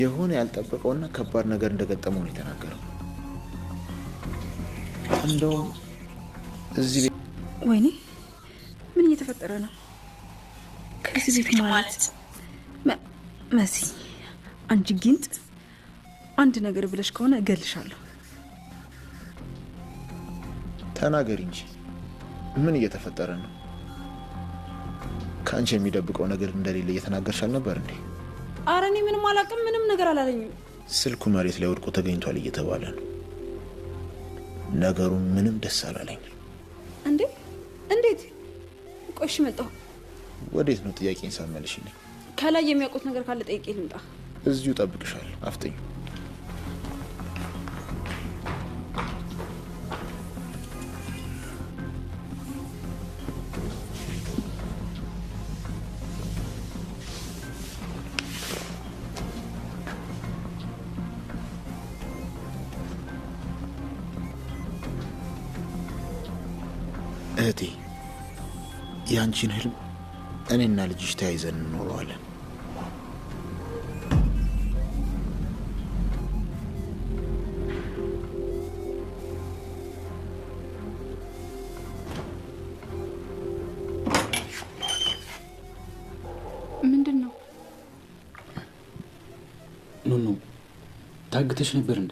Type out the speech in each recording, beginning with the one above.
የሆነ ያልጠበቀውና ከባድ ነገር እንደገጠመው ነው የተናገረው። እንደውም እዚህ ቤት ወይኔ ምን እየተፈጠረ ነው? ከዚህ ቤት ማለት መሲ፣ አንቺ ጊንጥ፣ አንድ ነገር ብለሽ ከሆነ እገልሻለሁ። ተናገሪ እንጂ ምን እየተፈጠረ ነው? ከአንቺ የሚደብቀው ነገር እንደሌለ እየተናገርሽ አልነበር እንዴ? አረ እኔ ምንም አላውቅም፣ ምንም ነገር አላለኝም። ስልኩ መሬት ላይ ወድቆ ተገኝቷል እየተባለ ነው። ነገሩ ምንም ደስ አላለኝ። እንዴ እንዴት? ቆሽ መጣሁ። ወዴት ነው? ጥያቄን ሳትመልሺልኝ። ከላይ የሚያውቁት ነገር ካለ ጠይቄ ልምጣ። እዚሁ እጠብቅሻለሁ። አፍጥኝ። እህቴ፣ የአንቺን ህልም እኔና ልጅሽ ተያይዘን እንኖረዋለን። ምንድን ነው? ኑኑ ታግተሽ ነበር እንዴ?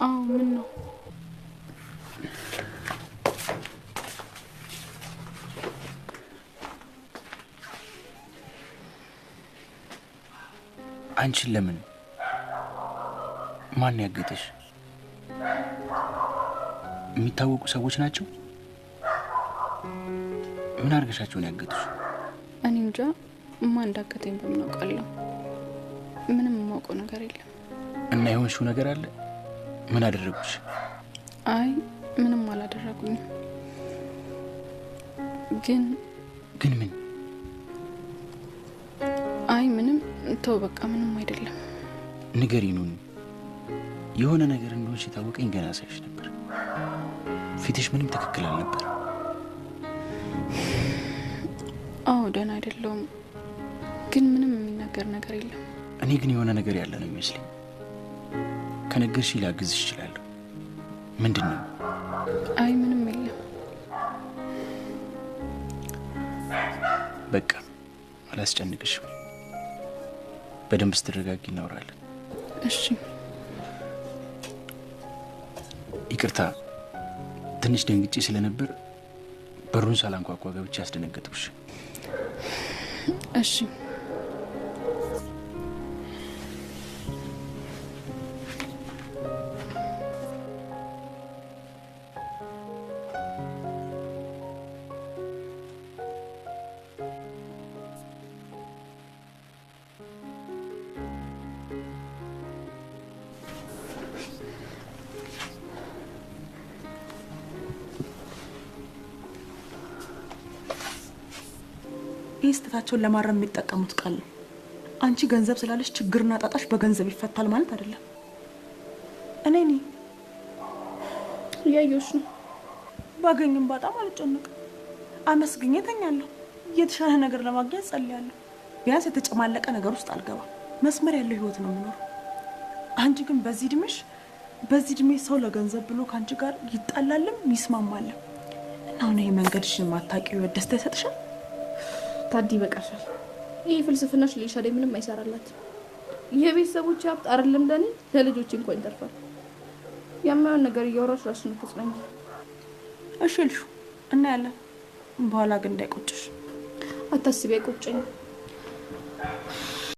አዎ። ምን ነው? አንቺን ለምን? ማን ያገተሽ? የሚታወቁ ሰዎች ናቸው? ምን አድርገሻቸው ነው ያገቱሽ? እኔ እንጃ፣ ማን እንዳገተኝ በምን አውቃለሁ? ምንም የማውቀው ነገር የለም። እና የሆንሽው ነገር አለ? ምን አደረጉሽ? አይ ምንም አላደረጉኝም። ግን ግን ምን? አይ ምንም፣ ተው በቃ ምንም አይደለም። ንገሪ ኑኑ። የሆነ ነገር እንደሆንሽ የታወቀኝ ገና ሳይሽ ነበር። ፊትሽ ምንም ትክክል አልነበር። አዎ ደህና አይደለሁም፣ ግን ምንም የሚናገር ነገር የለም። እኔ ግን የሆነ ነገር ያለ ነው የሚመስለኝ። ከነገርሽ ላግዝሽ እችላለሁ። ምንድን ነው? አይ ምንም የለም። በቃ አላስጨንቅሽም። በደንብ ስትረጋጊ እናወራለን። እሺ። ይቅርታ ትንሽ ደንግጬ ስለነበር በሩን ሳላንኳኳ ገብቼ አስደነገጥኩሽ። እሺ። ይህ ስህተታቸውን ለማረም የሚጠቀሙት ቃል ነው። አንቺ ገንዘብ ስላለሽ ችግርና ጣጣሽ በገንዘብ ይፈታል ማለት አይደለም። እኔ እያየሁሽ ነው። ባገኝም ባጣም አልጨነቅም። አመስግኜ እተኛለሁ። የተሻለ ነገር ለማግኘት ጸልያለሁ። ቢያንስ የተጨማለቀ ነገር ውስጥ አልገባም። መስመር ያለው ህይወት ነው የምኖረው። አንቺ ግን በዚህ እድሜሽ በዚህ እድሜ ሰው ለገንዘብ ብሎ ከአንቺ ጋር ይጣላልም ይስማማልም እና አሁን ይሄ መንገድሽን የማታውቂው ህይወት ደስታ ይሰጥሻል? ታዲ ይበቃሻል። ይህ ፍልስፍናሽ ለኤልሻዳይ ምንም አይሰራላት። የቤተሰቦች ሀብት አይደለም ለኔ ለልጆች እንኳን ይተርፋል። የማይሆን ነገር እያወራሽ ራስሽን አትጽናኝ። እሺ እልሹ እናያለን። በኋላ ግን እንዳይቆጭሽ። አታስቢ፣ አይቆጨኝም።